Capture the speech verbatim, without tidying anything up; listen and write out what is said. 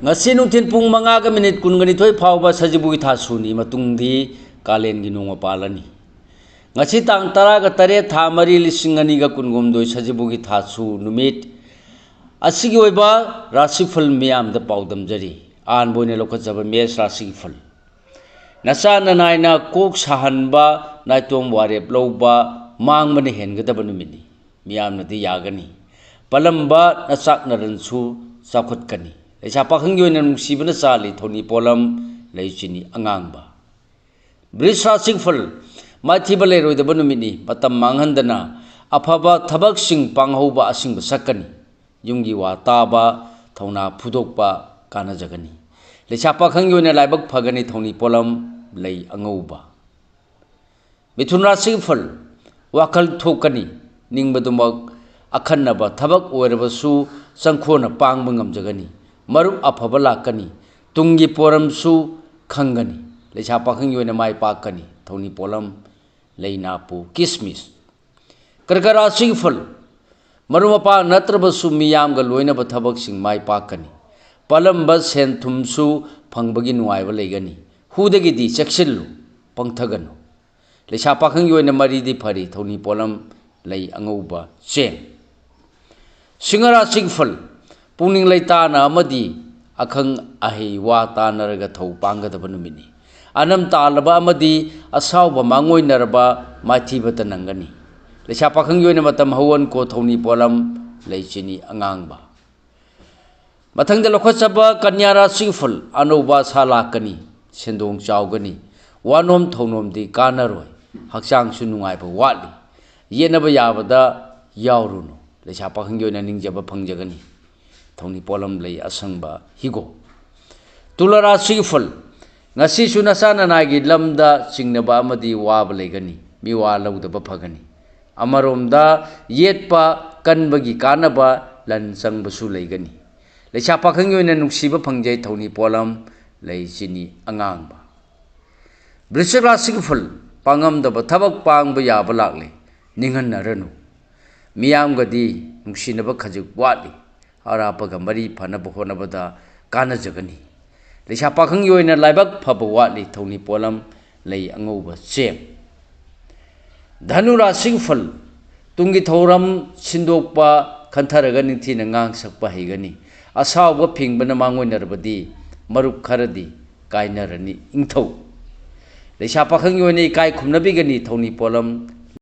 ꯉꯁꯤ ꯅꯨꯡꯊꯤꯜ ꯄꯨꯡ ꯃꯉꯥꯒ ꯃꯤꯅꯤꯠ ꯀꯨꯟꯒ ꯅꯤꯊꯣꯏ ꯐꯥꯎꯕ ꯁꯖꯤꯕꯨꯒꯤ ꯊꯥꯁꯨꯅꯤ, ꯃꯇꯨꯡꯗꯤ ꯀꯥꯂꯦꯟꯒꯤ ꯅꯣꯡꯃ ꯄꯥꯜꯂꯅꯤ꯫ ꯉꯁꯤ ꯇꯥꯡ ꯇꯔꯥꯒ ꯇꯔꯦꯠ, ꯊꯥ ꯃꯔꯤ, ꯂꯤꯁꯤꯡ ꯑꯅꯤꯒ ꯀꯨꯟꯍꯨꯝꯗꯣꯏ ꯁꯖꯤꯕꯨꯒꯤ ꯊꯥꯁꯨ ꯅꯨꯃꯤꯠ ꯑꯁꯤꯒꯤ ꯑꯣꯏꯕ ꯔꯥꯁꯤꯐꯜ ꯃꯤꯌꯥꯝꯗ ꯄꯥꯎꯗꯝꯖꯔꯤ꯫ ꯑꯍꯥꯟꯕ ꯑꯣꯏꯅ ꯂꯧꯈꯠꯆꯕ ꯃꯦꯁ ꯔꯥꯁꯤꯒꯤ ꯐꯜ꯫ ꯅꯆꯥ ꯅꯅꯥꯏꯅ ꯀꯣꯛ ꯁꯥꯍꯟꯕ, ꯅꯥꯏꯇꯣꯝ ꯋꯥꯔꯦꯞ ꯂꯧꯕ, ꯃꯥꯡꯕꯅ ꯍꯦꯟꯒꯗꯕ ꯅꯨꯃꯤꯠꯅꯤ꯫ ꯃꯤꯌꯥꯝꯅꯗꯤ ꯌꯥꯒꯅꯤ꯫ ꯄꯂꯝꯕ ꯅꯆꯥꯛ ꯅꯔꯟꯁꯨ ꯆꯥꯎꯈꯠꯀꯅꯤ꯫ ꯂꯩꯁꯥ ꯄꯥꯈꯪꯒꯤ ꯑꯣꯏꯅ ꯅꯨꯡꯁꯤꯕꯅ ꯆꯥꯜꯂꯤ ꯊꯧꯅꯤ ꯄꯣꯠꯂꯝ, ꯂꯩꯆꯤꯅꯤ ꯑꯉꯥꯡꯕ꯫ ꯕ꯭ꯔꯤꯖ ꯔꯥꯁꯤꯒꯤ ꯐꯜ꯫ ꯃꯥꯏꯊꯤꯕ ꯂꯩꯔꯣꯏꯗꯕ ꯅꯨꯃꯤꯠꯅꯤ꯫ ꯃꯇꯝ ꯃꯥꯡꯍꯟꯗꯅ ꯑꯐꯕ ꯊꯕꯛꯁꯤꯡ ꯄꯥꯡꯍꯧꯕ ꯑꯁꯤꯡꯕ ꯁꯛꯀꯅꯤ꯫ ꯌꯨꯝꯒꯤ ꯋꯥ ꯇꯥꯕ, ꯊꯧꯅꯥ ꯐꯨꯗꯣꯛꯄ ꯀꯥꯟꯅꯖꯒꯅꯤ꯫ ꯂꯩꯁꯥ ꯄꯥꯈꯪꯒꯤ ꯑꯣꯏꯅ ꯂꯥꯏꯕꯛ ꯐꯒꯅꯤ ꯊꯧꯅꯤ ꯄꯣꯠꯂꯝ, ꯂꯩ ꯑꯉꯧꯕ꯫ ꯃꯤꯊꯨꯟ ꯔꯥꯁꯤꯒꯤ ꯐꯜ꯫ ꯋꯥꯈꯜ ꯊꯣꯛꯀꯅꯤ꯫ ꯅꯤꯡꯕꯗꯨꯃꯛ ꯑꯈꯟꯅꯕ ꯊꯕꯛ ꯑꯣꯏꯔꯕꯁꯨ ꯆꯪꯈꯣꯟꯅ ꯄꯥꯡꯕ ꯉꯝꯖꯒꯅꯤ꯫ ꯃꯔꯨꯞ ꯑꯐꯕ ꯂꯥꯛꯀꯅꯤ꯫ ꯇꯨꯡꯒꯤ ꯄꯣꯔꯝꯁꯨ ꯈꯪꯒꯅꯤ꯫ ꯂꯩꯁꯥ ꯄꯥꯈꯪꯒꯤ ꯑꯣꯏꯅ ꯃꯥꯏ ꯄꯥꯛꯀꯅꯤ꯫ ꯊꯧꯅꯤ ꯄꯣꯠꯂꯝ, ꯂꯩꯅꯥꯄꯨ, ꯀꯤꯁꯃꯤꯁ꯫ ꯀꯔꯀ ꯔꯥꯁꯤꯒꯤ ꯐꯜ꯫ ꯃꯔꯨꯞ ꯃꯄꯥꯡ ꯅꯠꯇ꯭ꯔꯕꯁꯨ ꯃꯤꯌꯥꯝꯒ ꯂꯣꯏꯅꯕ ꯊꯕꯛꯁꯤꯡ ꯃꯥꯏ ꯄꯥꯛꯀꯅꯤ꯫ ꯄꯥꯜꯂꯝꯕ ꯁꯦꯟ ꯊꯨꯝꯁꯨ ꯐꯪꯕꯒꯤ ꯅꯨꯡꯉꯥꯏꯕ ꯂꯩꯒꯅꯤ꯫ ꯍꯨꯗꯒꯤꯗꯤ ꯆꯦꯛꯁꯤꯜꯂꯨ, ꯄꯪꯊꯒꯅꯨ꯫ ꯂꯩꯁꯥ ꯄꯥꯈꯪꯒꯤ ꯑꯣꯏꯅ ꯃꯔꯤꯗꯤ ꯐꯔꯤ, ꯊꯧꯅꯤ ꯄꯣꯠꯂꯝ, ꯂꯩ ꯑꯉꯧꯕ, ꯆꯦꯡ꯫ ꯁꯤꯡꯍ ꯔꯥꯁꯤꯒꯤ ꯐꯜ꯫ ꯄꯨꯛꯅꯤꯡ ꯂꯩꯇꯥꯅ ꯑꯃꯗꯤ ꯑꯈꯪ ꯑꯍꯩ ꯋꯥ ꯇꯥꯅꯔꯒ ꯊꯧ ꯄꯥꯡꯒꯗꯕ ꯅꯨꯃꯤꯠꯅꯤ꯫ ꯑꯅꯝ ꯇꯥꯜꯂꯕ ꯑꯃꯗꯤ ꯑꯁꯥꯎꯕ ꯃꯥꯡꯑꯣꯏꯅꯔꯕ ꯃꯥꯏꯊꯤꯕꯇ ꯅꯪꯒꯅꯤ꯫ ꯂꯩꯁꯥ ꯄꯥꯈꯪꯒꯤ ꯑꯣꯏꯅ ꯃꯇꯝ ꯍꯧꯋꯟꯀꯣ, ꯊꯧꯅꯤ ꯄꯣꯠꯂꯝ, ꯂꯩꯆꯤꯅꯤ ꯑꯉꯥꯡꯕ꯫ ꯃꯊꯪꯗ ꯂꯧꯈꯠꯆꯕ ꯀꯟꯌꯥ ꯔꯥꯁꯤꯒꯤ ꯐꯜ꯫ ꯑꯅꯧꯕ ꯑꯁꯥ ꯂꯥꯛꯀꯅꯤ, ꯁꯦꯟꯗꯣꯡ ꯆꯥꯎꯒꯅꯤ, ꯋꯥꯅꯣꯝ ꯊꯧꯅꯣꯝꯗꯤ ꯀꯥꯟꯅꯔꯣꯏ, ꯍꯛꯆꯥꯡꯁꯨ ꯅꯨꯡꯉꯥꯏꯕ ꯋꯥꯠꯂꯤ, ꯌꯦꯠꯅꯕ ꯌꯥꯕꯗ ꯌꯥꯎꯔꯨꯅꯨ꯫ ꯂꯩꯁꯥ ꯄꯥꯈꯪꯒꯤ ꯑꯣꯏꯅ ꯅꯤꯡꯖꯕ ꯐꯪꯖꯒꯅꯤ꯫ ꯊꯧꯅꯤ ꯄꯣꯠꯂꯝ, ꯂꯩ ꯑꯁꯪꯕ, ꯍꯤꯒꯣꯛ꯫ ꯇꯨꯂꯥ ꯔꯥꯁꯤꯒꯤ ꯐꯜ꯫ ꯉꯁꯤꯁꯨ ꯅꯆꯥ ꯅꯅꯥꯏꯒꯤ ꯂꯝꯗ ꯆꯤꯡꯅꯕ ꯑꯃꯗꯤ ꯋꯥꯕ ꯂꯩꯒꯅꯤ, ꯃꯤꯋꯥ ꯂꯧꯗꯕ ꯐꯒꯅꯤ꯫ ꯑꯃꯔꯣꯝꯗ ꯌꯦꯠꯄ ꯀꯟꯕꯒꯤ ꯀꯥꯟꯅꯕ ꯂꯟ ꯆꯪꯕꯁꯨ ꯂꯩꯒꯅꯤ꯫ ꯂꯩꯁꯥ ꯄꯥꯈꯪꯒꯤ ꯑꯣꯏꯅ ꯅꯨꯡꯁꯤꯕ ꯐꯪꯖꯩ, ꯊꯧꯅꯤ ꯄꯣꯠꯂꯝ, ꯂꯩ ꯆꯤꯅꯤ ꯑꯉꯥꯡꯕ꯫ ꯕ꯭ꯔꯤꯁꯤꯛ ꯔꯥꯁꯤꯒꯤ ꯐꯜ꯫ ꯄꯥꯡꯉꯝꯗꯕ ꯊꯕꯛ ꯄꯥꯡꯕ ꯌꯥꯕ ꯂꯥꯛꯂꯤ, ꯅꯤꯡꯍꯟꯅꯔꯅꯨ꯫ ꯃꯤꯌꯥꯝꯒꯗꯤ ꯅꯨꯡꯁꯤꯅꯕ ꯈꯖꯤꯛ ꯋꯥꯠꯂꯤ꯫ ꯑꯔꯥꯞꯄꯒ ꯃꯔꯤ ꯐꯅꯕ ꯍꯣꯠꯅꯕꯗ ꯀꯥꯟꯅꯖꯒꯅꯤ꯫ ꯂꯩꯁꯥ ꯄꯥꯈꯪꯒꯤ ꯑꯣꯏꯅ ꯂꯥꯏꯕꯛ ꯐꯕ ꯋꯥꯠꯂꯤ꯫ ꯊꯧꯅꯤ ꯄꯣꯠꯂꯝ ꯂꯩ ꯑꯉꯧꯕ ꯆꯦꯡ꯫ ꯙꯅꯨ ꯔꯥꯁꯤꯐꯜ, ꯇꯨꯡꯒꯤ ꯊꯧꯔꯝ ꯁꯤꯟꯗꯣꯛꯄ ꯈꯟꯊꯔꯒ ꯅꯤꯡꯊꯤꯅ ꯉꯥꯡ ꯁꯛꯄ ꯍꯩꯒꯅꯤ꯫ ꯑꯁꯥꯎꯕ ꯐꯤꯡꯕꯅ ꯃꯥꯡꯑꯣꯏꯅꯔꯕꯗꯤ ꯃꯔꯨꯞ ꯈꯔꯗꯤ ꯀꯥꯏꯅꯔꯅꯤ꯫ ꯏꯪꯊꯧ, ꯂꯩꯁꯥ ꯄꯥꯈꯪꯒꯤ ꯑꯣꯏꯅ ꯏꯀꯥꯏ ꯈꯨꯝꯅꯕꯤꯒꯅꯤ꯫ ꯊꯧꯅꯤ ꯄꯣꯠꯂꯝ